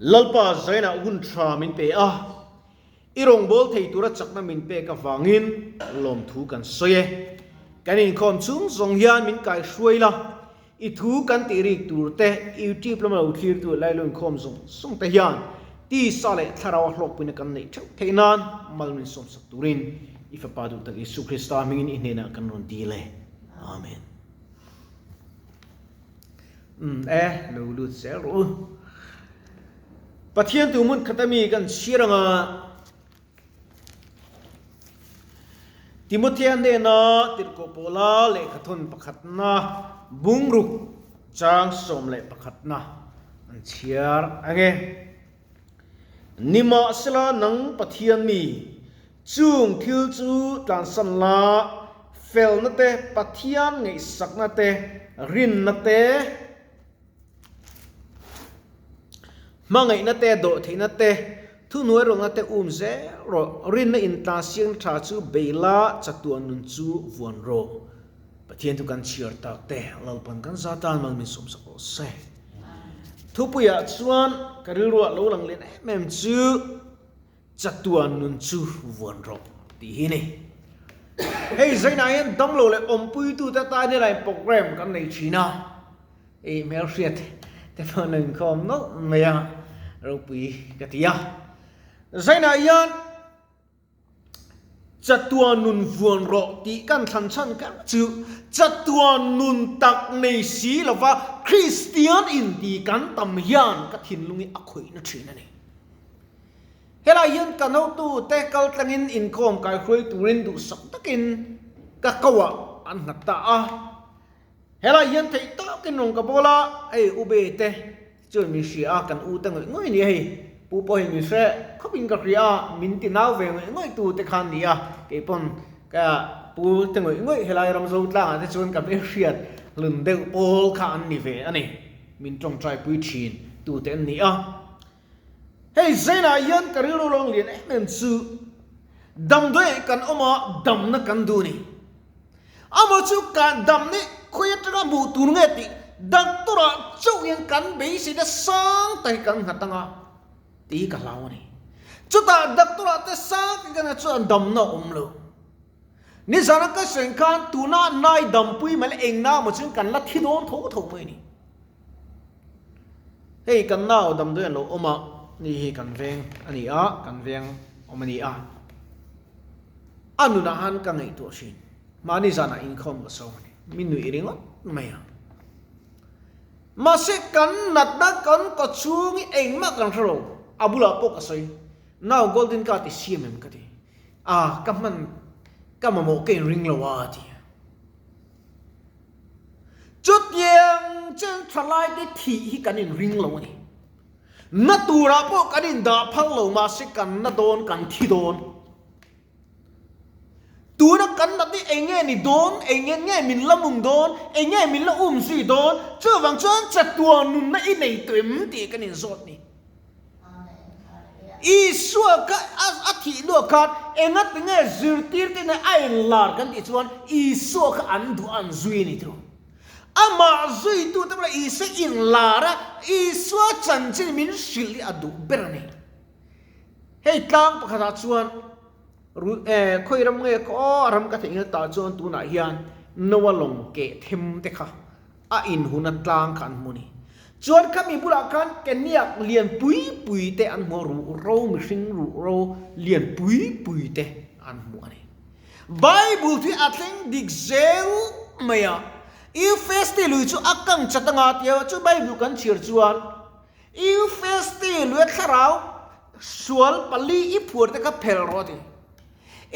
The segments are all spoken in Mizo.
Lalpa Zainah hun tha min pe a, i rawngbâwl thei tura chakna min pek avangin lawmthu kan sawi e. Kan inkhawm chhung zawng hian min kaihruai la, i thu kan tih rik tur te, YouTube lama lo thlirtu leh lailo inkhawm zawng zawng te hian tisa leh thlarau a hlawkpuina kan neih theuh theih nan mal min sawmsak turin i Fapa duh tak Isu Krista hmingin i hnenah kan rawn dil e. Amen. Umm e, lo lut zel rawh u. Pathian tu hmun khat ami kan chhiar anga Timothea hnena tirhkoh pawla lehkhathawn pakhatna bungruk chang 11na an chhiar ange. Nimahsela nang Pathian mi, chung thil chu tlansan la, felna te, Pathian ngaihsakna te, rinna te, hmangaihna te, dawhtheihna te, thuhnuai rawlna te um zel rawh. Rinna intlansiakna tha chu bei la, chatuan nun chu vuan rawh. Pathian chu kan chhiar tak te, Lalpan kan za tan mal min sawmsak rawh se. Thupuiah chuan ka rilruah lo lang lian em em chu chatuan nun chu vuan rawh tih hi a ni. Hei zainah hian damlo leh awmpuitute tan hian program kan nei thin a, hei hmelhriat te pawh an lo inkhawm nawlh mai a, ropui ka ti a. Zainah hian Chatuan nun vuan rawh tih kan thlan chhan kher chu chatuan nun tak nei si lova Kristian inti kan tam hian ka thinlung hi a khawihna thin a ni. Helai hian ka hotute kal tlangin inkhawm kaihruai turin duhsak takin ka koah an nghat ta a. Helai hian theih tawkin rawn ka bawl a, hei u be te chuan min hria a, kan u te ngawih ngawih a ni a hei, pu pawh hi min hre khawpin ka hria a, min ti nau ve ngawih ngawih tu te khan ni a, kei pawn ka pu te ngawih ngawih helai ram zo tlangah te chuan ka hmelhriat hlun deuh pawl kha an ni ve a ni, min tawngtai pui thin tu te an ni a. Hei zainah hian ka rilru lawng lian em em chu damdawi kan awm a, damna kan duh a ni. Amah chu kan dam nih khawi atanga hmuh tur nge tih doctor ah chauh hian kan beiseina sang tak hi kan nghat anga tih hi ka hlau a ni. Chutah doctor ah te sang tak hi kan nghat chuan damna a awm lo. Nizana ka sawi khan tuna nai dampui mai la eng na emaw chuan kan la thi dawn tho tho mai a ni. Hei kan nau damdawi an lo awm a, ni hi kan veng a ni a, kan veng awm a ni a. A nunah han ka ngaihtuah thin. Mahni zanah inkhawm ka sawm a ni. Mi nuih ringawt mai a. Mahse kan natna kan kaw chhung hi engmah kan hre lo. A bulah pawh ka sawi. Nau golden card i siam em ka ti. A ka hman ka mamawh ka inring lo a a ti. Chutiang chen thalaite thih hi kan inring lo a ni. Na turah pawh kan indah phal lo mahse kan na dawn, kan thi dawn. Tuna kan nat hi eng nge ni dawn, eng nge nge min la mung dawn, eng nge min la um zui dawn, chuvang chuan chatuan nunna i nei tawh em tih kan inzawt ni. Isua kha a thih luah khan engati nge zirtirte nen a inlar kan tih chuan Isua kha an duh an zui a ni tiro. Amah zuitute pawh Isua inlar a, Isua chanchin min hrilh hi a duh ber a ni. Hei tlang pakhatah chuan khawi ram nge khaw aw a ram ka theih nghal tah chuan tunah hian Noa lawng keh them te kha a inhuna tlang kha an hmu a ni. Chuan khami bulah khan Keniak lian pui pui te an hmu a, ruh ro mihring ruh ro lian pui pui te an hmu a ni. Bible hi a thleng dik zel mai a, Euphrates lui chu a kang chat anga tia chu Bible kan chhiar chuan Euphrates lui a thlarau sual pali i phuar te kha phel rawh a ti.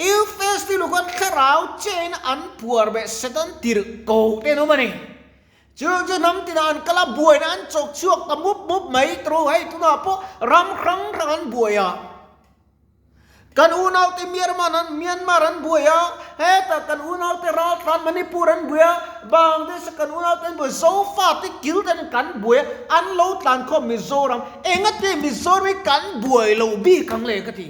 Euphrates lui khan thlarau chain an phuar beh Satan tirh ko te an awm a ni. Chu chu hnam tinah an kal a, buaina an chawk chhuak ta mup mup mai tawh hei tunah pawh ram hrang hrang an buai a. Kan unaute Myanmar an Myanmar an buai a, hetah kan unaute Raltlan Manipur an buai a, Bangladesh a kan unaute an buai a, Zofate kil ten kan buai a, an lo tlan khawm Mizoram, engati Mizoram hi kan buai lo bik ang le ka ti.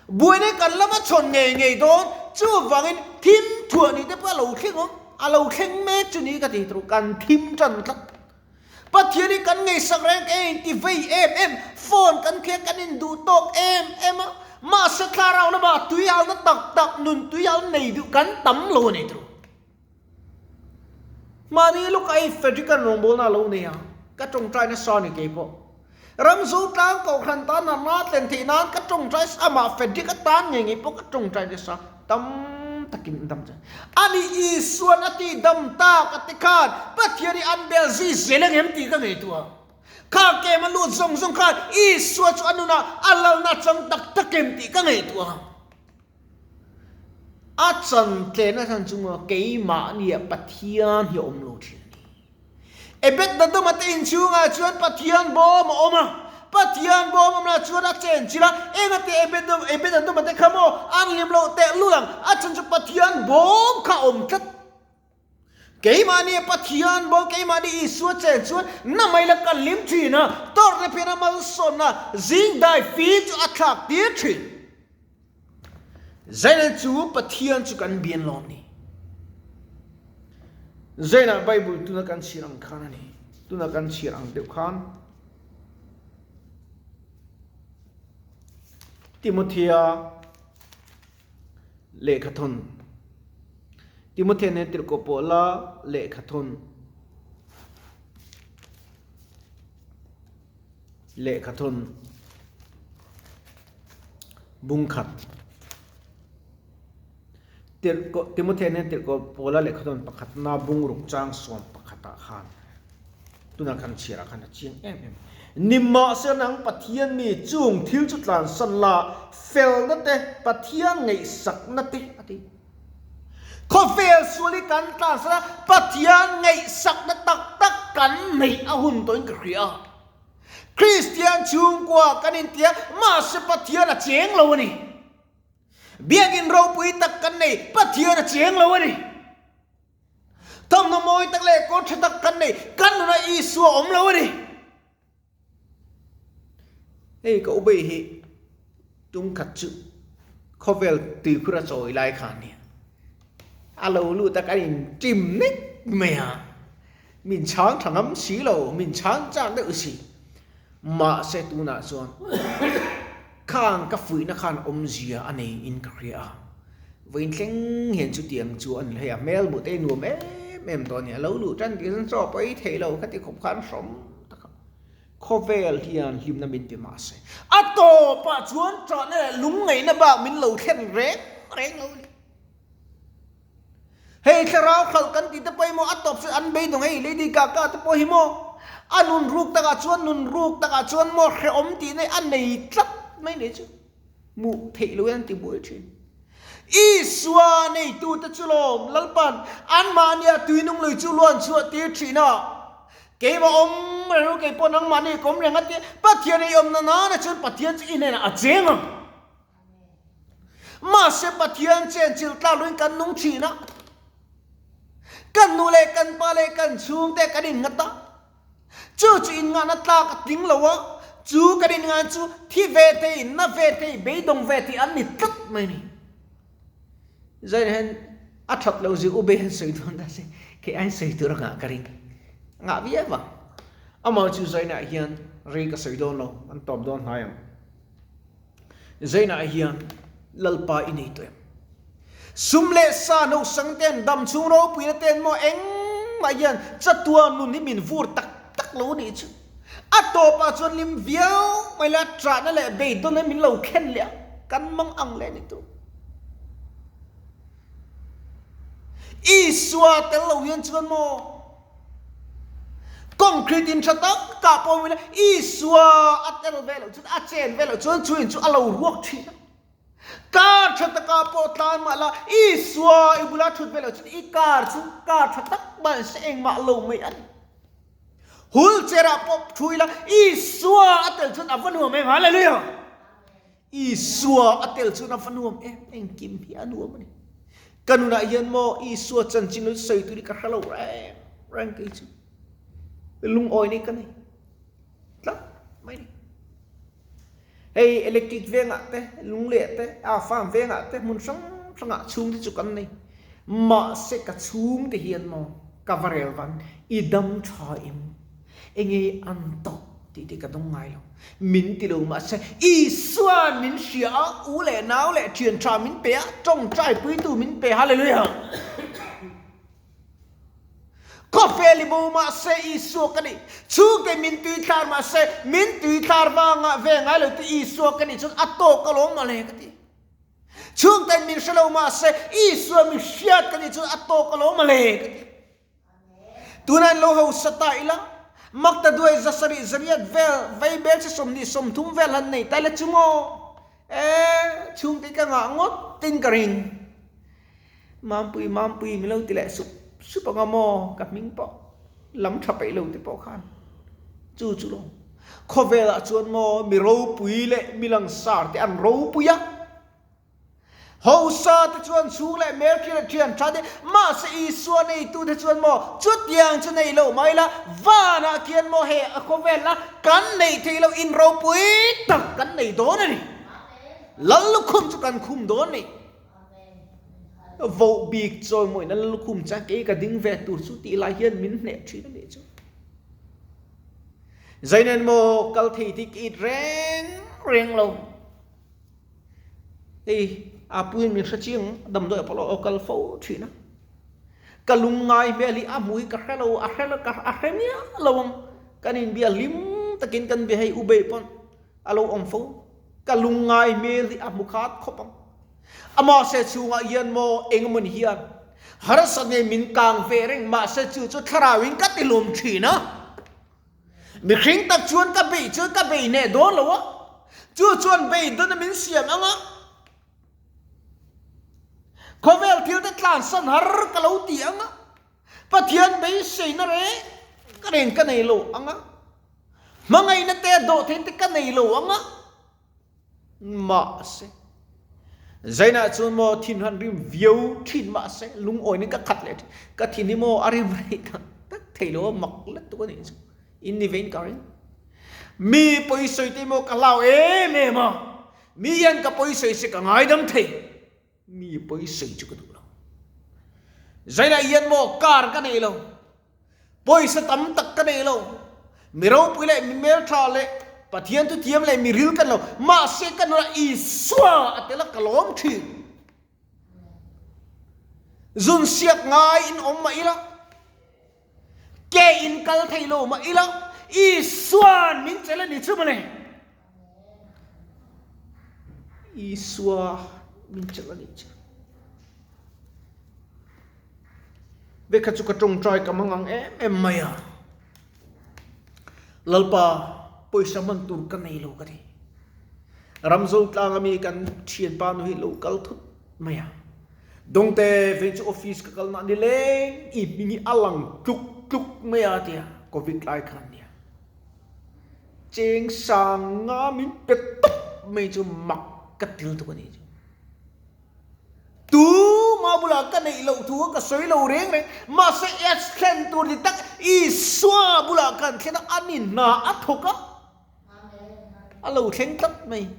Buaina kan lama chhawn ngei ngei dawn, chuvangin thim thuah ni te pawh a lo thleng awm, a lo thleng mek chu ni ka ti tur, kan thim tan tlat. Pathian hi kan ngaihsak reng ka inti vei em em, phone kan khek kan induh tawk em em a, mahse thlarau lamah tuialna tak tak nun tuial nei duh kan tam lo a ni tawh. Mahni lawkah hei Frederick-a'n rawngbawlna a lo nei a, ka tawngtai nasa a ni keipawh. Ramzo tlang kohhran tan a hma tlen theih nan ka tawngtai amah Frederick-a tan ngei ngei pawh ka tawngtai nasa tam takin an dam che. Ani Isua'n a ti dam tak a ti khan Pathian hi an bel zui zel ang em tih ka ngaihtuah a. Kha kem a lut zawng zawng khan Isua chu a nunah a lalna chang tak tak em tih ka ngaihtuah a. A chan tlehna chhan chu maw keimahnia Pathian hi a awm lo thin a ni. Ebed-Edoma te inchhungah chuan Pathian bawm a awm a, Pathian bawm awm lah chuan a chen chilh a, engate Ebed-Edoma te kha maw an hlim loh tehlul ang, a chan chu Pathian bawm kha a awm tlat. Keimahni Pathian bawm, keimahni Isua chen chuan na mai la kan hlim thin a, tawrhna phian a malsawnna zing dai fim chu a thlak tir thin. Zaina chu Pathian chu kan bian lawm ni. Zaina Bible tuna kan chhiar ang khan a ni. Tuna kan chhiar ang deuh khan Timothea lehkhathawn Timothea nen tirhkoh pawh la lehkhathawn lehkhathawn bung khat tirhkoh Timothea nen tirhkoh pawla lehkhathawn pakhatna bung ruk chang sawm pakhatah khan Tunah kan chhiarah khan a chiang em em. Nimahsela nang Pathian mi chung thil chu tlansan la, felna te, Pathian ngaihsakna te a ti. Khawvel sual hi kan tlansan a, Pathian ngaihsakna tak tak kan neih a hun tawhin ka hria. Kristian chhungkua kan intia, mahse Pathian a cheng lo a ni. Biakin ropui tak kan nei, Pathian a cheng lo a ni. Thawmhnaw mawi tak leh kawr tha tak kan nei, kan nunah Isua awm lo a ni. Hei ka ubei hi tum khat chu khawvel tuikhur a chawi lai kha a nia. A lo lut a kan in ṭim nek mai a, min chhang tha ngam si lo, min chhang chak deuh si. Mahse tunah chuan khang ka fuihna khan awmzia a nei in ka hria a, vawiin thleng hian chutiang chu a ni hlei a, hmel hmuh te hi nuam em em tawh a ni, a lo luh tan tih chuan chaw pawi theih lo khati khawp khan hrawm tak a, khawvel hian hlimna min pe mahse a tawpah chuan ṭahna leh lungngaihna bak min lo thlen reng reng lo a ni. Hei thlarau khalh kan tih te pawh hi maw a tawp chu an beidawng hei Lady Gaga te pawh hi maw a nun ruk takah chuan nun ruk takah chuan maw hrehawm tih nei a nei tlat mai nei chu hmuh theih loh in an ti buai thin. Isua neitu te chu lawm Lalpan anmahnia tuinung lui chu luan chhuah tir thin a, keimah awm reng ru keipawh nangmahni ka awm reng a tia Pathian i awmna nana chuan Pathian chu i hnenah a cheng ang. Mahse Pathian chen chilh tlak luin kan nung thin a, kan nu leh kan pa leh kan chhungte kan innghat a, chu chu inngahna tlak a tling lo a, chu kan inngah chu thi ve thei, na ve thei, beidawng ve thei an ni tlat mai a ni. Zain hian a that loh zia ube hian sawi dawn ta se, kei aiin sawi tur a nghah ka ring, a nghah viau vang. Amah chu Zainah hian rei ka sawi dawn lo, an tawp dawn hnai ang. Zainah hian Lalpa i nei tawh em? Sum leh sa nausang ten dam chhung ropuina ten maw engmah hian chatuan nun hi min vur tak tak lo a nih chu. A tawpah chuan lim viau mai la ṭahna leh beidawn hi min lo thlen leh a, kan mang ang leh a ni tur. Isua tel lo hian chuan maw Concrete in tha tak kah pawh mila Isua a tel ve loh chuan a chen ve loh chuan chu in chu a lo ruak thin a. Car tha takah pawh tlan mah la Isua i bula thut ve loh chuan i car chu car tha tak mah se engmah lo mai a ni. Wheelchair ah pawh thu ila Isua a tel chuan a va nuam em Hallelujah! Isua a tel chuan a va nuam em, engkim hi a nuam a ni. Ka nunah hian maw Isua chanchin lo sawi tur hi ka hre lo reng reng kei chu. Lungawi nei ka nei tlat mai ni. Hei electric vengah te, lungleh te, a farm vengah te hmun hrang hrangah chhung te chu kan nei. Mahse ka chhung te hian maw ka va rel van i dam tha em? Enge an tawh tih te ka dawng ngai lo. Min ti lo mahse Isua'n min hria a, u leh nau leh thian tha min pe a, tawngtai puitu min pe. Hallelujah! Khawvel i bo mahse Isua ka nih, chhungte min tui thlar mahse min tui thlar vangah ve ngai lo te Isua ka nih chuan a tawk alawm mawle ka ti. Chhungte min hre lo mahse Isua mi hriat ka nih chuan a tawk alawm mawle ka ti. Tunah in lo hausa ta ila, Makta duai 700 zariat vel vei bel che 20 30 vel han nei ta ila chu maw? E, chhungte ka ngah ngawt tin ka ring. Mampui Mampui mi lo ti leh sup sup anga maw ka hming pawh lam tha peih lo te pawh khan chu chu lo khawvel ah chuan maw mi ropui leh mi langsar te an ropui a hausa te chuan chhung leh hmel thian leh thian tha te mahse Isua neitu te chuan maw chutiang chu nei lo mai la vanah khian maw he a khawvel a kan neih theih loh in ropui tak kan nei dawn a ni Lal lukhum chu kan khum dawn a ni. Voh bik chawimawina lukhum chuan kei ka ding ve tur chu tih lai hian min hneh thin a nih chu. Zainen maw kal thei tih ka it reng reng lo. Hei a puin min hre chiang damdawi pawh lo kal fo thin a. Ka lungngai hmel hi a hmu hi ka hre lo a hre a hre miah lo ang. Kan inbia hlim takin kan bia hei u bei pawn a lo awm fo. Ka lungngai hmel hi a hmu khat khawp ang. Amahse chhungah hian maw engemaw hian harsa nge min kang ve reng mahse chu chu thlarauin ka ti lawm thin a. Mihring tak chuan ka beih chuan ka beih hneh dawn lo a, chu chuan beidawn a min siam ang a. Khawvel thil te tlansan har ka lo ti ang a, Pathian beiseina reng reng ka nei lo ang a, hmangaihna te dawhtheihna te ka nei lo ang a. Mahse, Zainah chuan maw thin han rim viau thin mahse lungawiin ka khat leh thin. Ka thin hi maw a rim rei tak tak thei lo a, mak let tuk a nih chu. In ni vein ka ring. Mi pawisawi te maw ka hlau em em a, mi hian ka pawisawi se ka ngaidam thei. Mi pawisawi chu ka duh lo. Zainah hian maw car ka nei lo. Pawisa tam tak ka nei lo. Mi ropui leh mi hmeltha leh Pathian thu thiam leh mi ril ka ni lo. Mahse ka nunah Isua a tel a ka lawm thin. Zun siak ngai in awm mah ila, ke in kal thei lo mah ila, Isua'n min chelh a ni chu mawle. Isua min chelh a ni chu. Vekha chu ka tawngtai ka hmang ang em em mai a, Lalpa pawisa hman tur ka nei lo ka ti. Ramzo tlanga mi kan thianpa nu hi lo kal thut mai a, Dawngte vei chu office ka kalna ni leng i hming hi a lang tluk tluk mai a tia covid lai khan nia. Cheng sang nga min pe tawp mai chu mak ka til tuk a ni chu. Tuma bulah ka neih loh thu ka sawi lo reng reng, mahse ads thlen tur ni tak Isua bulah kan thlen a, a ni hna a thawk a, a lo thleng tlat mai.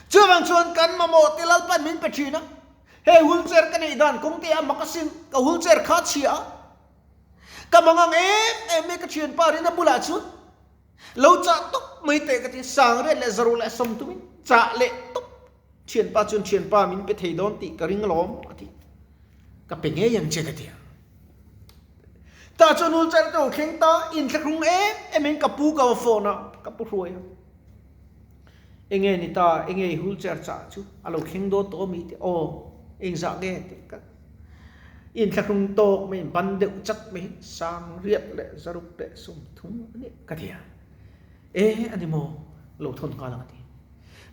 Chuvang chuan kan mamawh te Lalpan min pe thin a, he wheelchair ka neih dan kawng te a mak asin, ka wheelchair kha chhia a, ka mangang em em mai ka thianpa rin a bulah chuan lo chah tawp mai teh ka ti, sangriat leh zaru leh sawmtumin chah leh tawp. Thianpa chuan thianpa min pe thei dawn tih ka ring alawm a ti. Ka pe ngei ang che ka ti a. Tah chuan wheelchair te lo thleng ta, inthlahrung em em in ka pu ka va phone a, ka pu hruai a. Enge ni ta, enge i wheelchair chah chu a lo thleng dawn tawh ami te, aw engzah nge tih ka inthlahrung tawk mai in ban deuh chat mai hi sang riat leh zaruk leh 30 a nih ka ti a. E a ni maw? Lo thawn nghal ang a ti.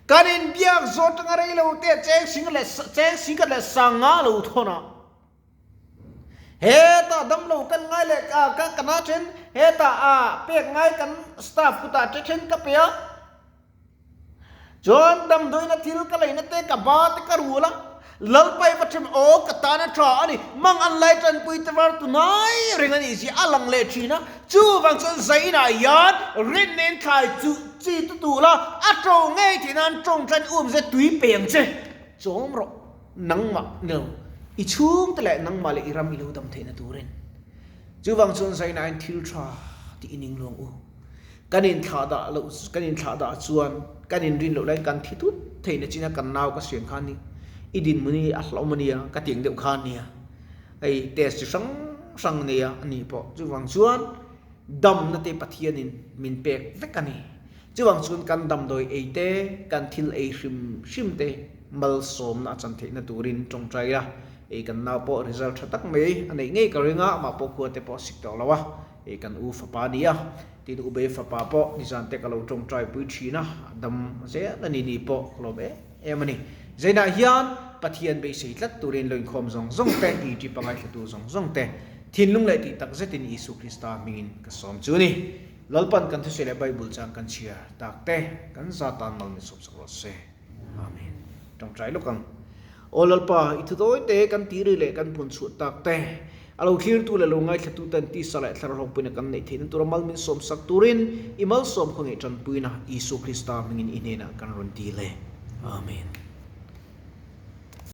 Kan inbiak zawh atanga rei lo te cheng sing leh cheng sing khat leh sanga lo thawn a. Hetah damlo kan ngai leh ka ka kana then hetah a pek ngai kan staff kutah te then ka pe a. Chuan damdawiina thil ka leina te ka ba te ka rul a, Lalpai va ṭhem aw ka tan a ṭha a ni, mang an lai ṭanpui te var tunai reng a nih zia a lang leh ṭhin a, chuvang chuan zainah hian rin nen thlai chu chi tu tur la, a ṭo ngei theih nan ṭawngṭain um ze tui pe ang che, chawm rawh nangmah ni lo, i chhungte leh nangmah leh i ram i lo dam theihna turin. Chuvang chuan zainah hian thil ṭha. tih i ning luang u. Kan inthlahdah loh kan inthlahdah chuan kan inrin loh laiin kan thi tut thei na chin a kan nau ka siam kha a ni. I dinhmun hi a hlauhawm a nia ka ti ang deuh kha a nia. Hei test chi hrang hrang a nei a a ni pawh. Chuvang chuan damna te Pathianin min pek vek a ni. Chuvang chuan kan damdawi ei te, kan thil ei hrim hrim te malsawmna a chan theihna turin tawngtai a, ei kan nau pawh result tha tak mai a neih ngei ka ring a, amah pawh khua te pawh a sik tawh lo a, ei kan u fapa a ni a, tin u be fapa pawh nizan te ka lo tawngtai pui thin a, a dam zel a ni ni pawh ka lawm em em a ni. Zainah hian Pathian beisei tlat turin lo inkhawm zawng zawng te, i ṭi pangai thlatu zawng zawng te, thinlung leh tih tak zetin Isu Krista hmingin ka sawm chu a ni. Lalpan kan thusawi leh Bible chang kan chhiar tak te kan za tan mal min sawp sak rawh se. Amen. Tawngtai lawk ang. Aw Lalpa, i thudawi te kan tiri leh kan phun chhuah tak te, a lo thlirtu leh lo ngaithlatu ten tisa leh thlarau hlawkpuina kan neih theihna tura mal min sawm sak turin i malsawm khawngaih tanpuina Isua Krista hmingin i hnenah kan rawn dil e. Amen.